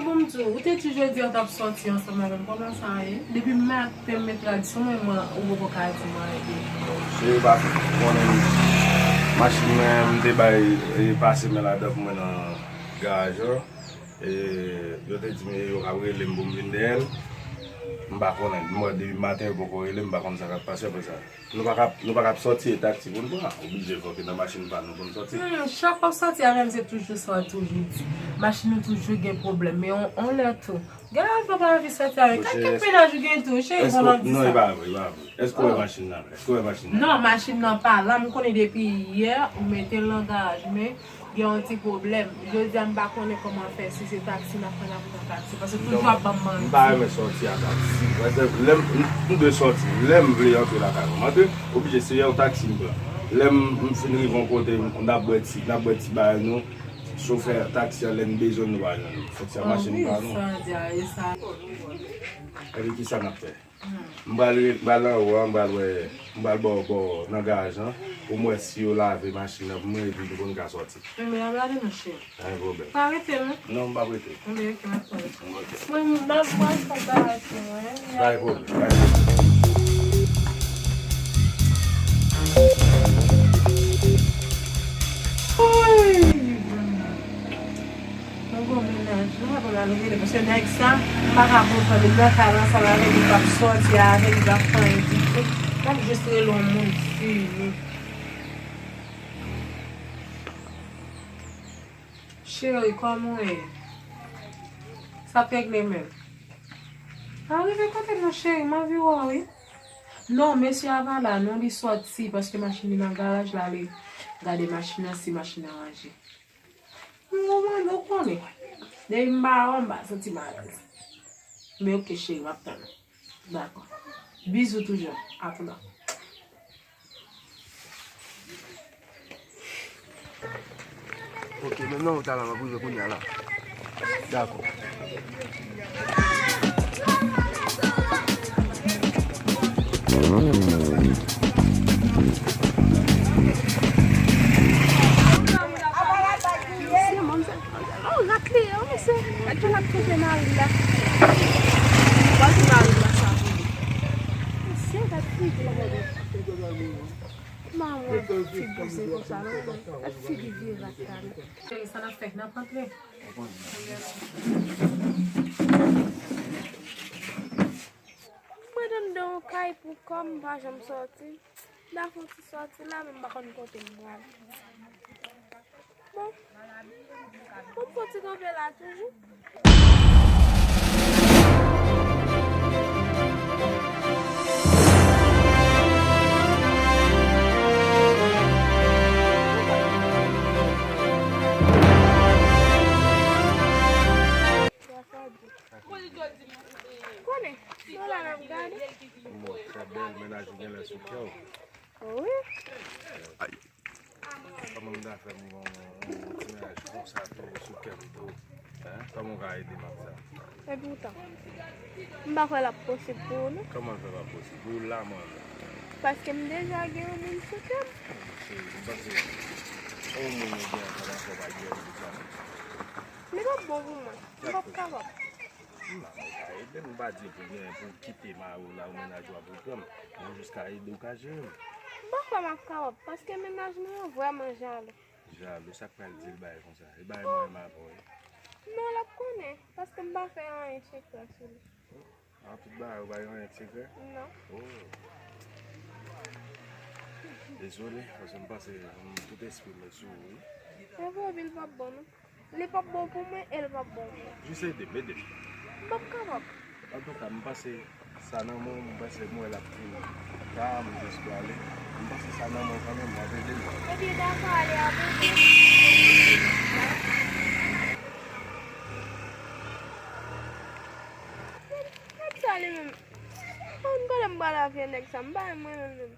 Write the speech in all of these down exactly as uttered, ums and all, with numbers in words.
Bon, m di w, ou te di jodi a w t ap sòti ansanm avè m. Kòman sa ye? Depi maten m met rad sou mwen, mwen, ou poko ka di mwen anyen. Cheri, pa konnen machin mwen, m te bay, e, pase men ladan pou mwen nan garaj lan. E, yo te di m yo ap rele m pou m vin dèyè l. M pa konnen. M wè depi maten yo poko rele m, m pa konn sa k ap pase apre sa. Nou pa ka, nou pa ka ap sòti e taksi pou n pran. Oblije fòk e nan machin pa nou pou n sòti. Hmm, chak w ap sòti avè m, se toujou sa w toujou di. Machin nou toujou gen pwoblèm, men on, on lè tou. Gen lè w pa anvi sòti avè m. Kèk, kèk mennaj ou gen tou, cheri, bon, nan di sa. Non, e pa vre, e pa vre. Èske w wè machin nan? Èske w wè machin nan? Non, machin nan pa la. M konnen depi yè, ou mete l nan garaj, men gen yon ti pwoblèm. Jodi a, m pa konnen kòman fè, si se taksi n ap pran, n ap pran taksi. Paske toujou ap ban m manti. M pa renmen sòti a taksi. Paske lè m, m, m dwe sòti, lè m vle antre lakay mwen, m antre, oblije se yon taksi m pran. Lè m, m fin rive yon kote, n ap bwè ti, n ap bwè ti bagay nou, chofè taksi an, lè n bezwen l, nou pa jwenn li. Fòk se machin pa nou. Epi kisa n ap fè? M pral re-, m pral anwo a, m pral wè, m pral bò, bò nan garaj lan, pou m wè si yo lave machin nan pou mwen, epi pou n ka sòti. Enben, al lave non, cheri. Pa gen pwoblèm. Pa rete, non? Non, m p ap rete. Enben, ok, m ap tann ou. Ok. Mwen, m ap pral fè bagay pou mwen. Pa gen pwoblèm, pa gen pwoblèm. Woy! Mwen gon mennaj, non, mwen pral rele, paske nèg sa, m pa ka konprann li, m nan kay la ansanm avè li, m p ap sòti avè li, m p ap fè anyen ditou. M ap jis rele yon moun fini. Cheri, kòman w ye? Sa ap regle menm? Pa rive kote m non, cheri, m anvi wè w, wi. Non, mesye a pa la, non, li sòti, paske machin li nan garaj la, li gade machin nan, si machin nan ranje. M konprann, ou konnen. Depi m pa wè w, m pa santi m alèz. Men ok, cheri, m ap tann ou. Dakò. Bizou toujou. A tout lè. Ok, menm nan wout la, m ap rive kounye a la. Dakò. Mesye, manzè, oh, rat li ye, oh, mesye. Gad jan l ap touche mari l la. Gad mari l la sa pou li. Mesye, gad figi l. Manman, ti bouzen konsa, non, non. Gad figi vye rat la, non. Cheri, sa n ap fè? N ap antre. Mwen anndan yon kay pou kò m, m pa janm sòti. M ta fè yon ti sòti la, men m pa konn kote m pral. Bon. Bon, m fè yon ti kanpe la toujou. Konnen, nou la n ap gade. Yon trè bèl mennaj ou genlè sou kè w. Wi. Kòman m ta fè m gon yon ti mennaj konsa tou sou kè m tou? Hein? Kòman w ka ede m ak sa? Epoutan, m pa kwè l ap posib pou ou, non. Kòman l fè pa posib? Pou ou la, mwen menm. Paske m deja gen yon moun sou kè m. Cheri, m panse yon moun ou gen ansanm avè w pa gen pou sa, non. Li p ap bon pou mwen. M p ap kapab. Non, ou ka ede m, m pa di pou gen, pou w kite mari w la, ou mennaj ou ap reprann. Mwen jis ka ede w ka jere m. M pa kwè m ap kapab, paske mennaj mwen yo vrèman jalou. Jalou, sa k pral di l bagay konsa? E bagay mwen menm avè w, wi. Non, l ap konnen, paske m pa fè anyen sekrè sou li. Ah, tout bagay, ou pa gen anyen k sekrè? Non. Oh. Dezole, paske m panse, m, tout espri m sou ou, wi. Se vre, wi, l p ap bon, non. Li p ap bon pou mwen e l p ap bon pou ou. Jis ede m, ede m. M p ap kapab. Antouka, m panse sa nan men w, m panse m wè l ap vin ta, m jis prale. M panse sa nan men w kanmenm, w ap ede m. Ebyen, dakò, ale avè mwen. Nèg sa li menm. Konn kote m pral avè nèg sa, m pa renmen l menm.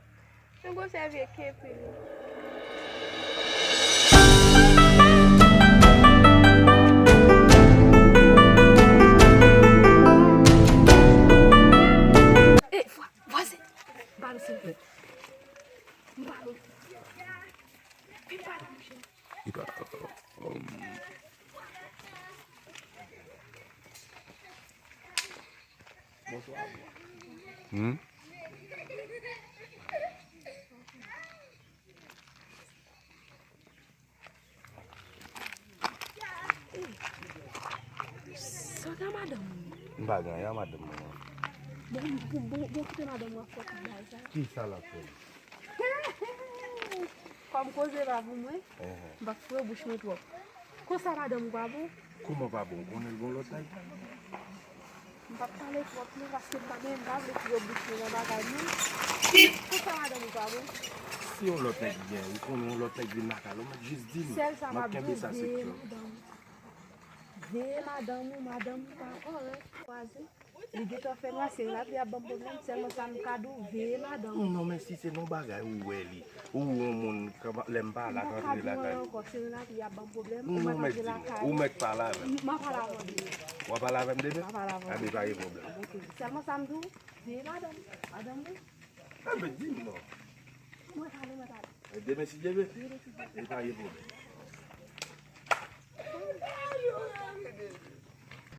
Yon gwo sèvi e kepi li. E, vwa-, vwazen, ba m silvouplè. M ba ou. Vin ba m, cheri. Li pa, um, m, Hmm? Sa gen madanm ou? M pa gen anyen a madanm mwen. Bon, bon, bon, bon, kite madanm ou ap fè tout bagay sa. Ki sa l ap fè? Kòm koze pa pou mwen, m p ap foure bouch mwen twòp. Konsa madanm ou pa bon? Kòman pa bon? Ou konnen l gon lòt nèg? M p ap pale twòp non, paske m pa gen, m pa vle foure bouch mwen nan bagay non. Konsa madanm ou pa bon? Si yon lòt nèg gen, ou konnen yon lòt nèg vin lakay la, ou mèt jis di m. Sèl sa m ap di w, veye madanm ou. Veye madanm ou, madanm ou pa kòrèk, kwaze. Li gentan fè nwa, se l ap vin ap ban m pwoblèm, sèlman sa m ka di w, veye madanm ou. Non, men si se nan bagay ou wè li, ou wè yon moun, lè m pa la, k antre lakay. M p ap ka di w anyen ankò, se l ap vin ap ban m pwoblèm, ou mèt antre lakay. Ou mèt pale avè m. M ap pale avè w demen. W ap pale avè m demen? M ap pale avè w demen. Anben, pa gen pwoblèm. Ok, sèlman sa m di w, veye madanm ou, madanm ou. Anben, di m non. Mwen pale, mwen pale. Demen si Dye vle. Demen si Dye vle. E pa gen pwoblèm.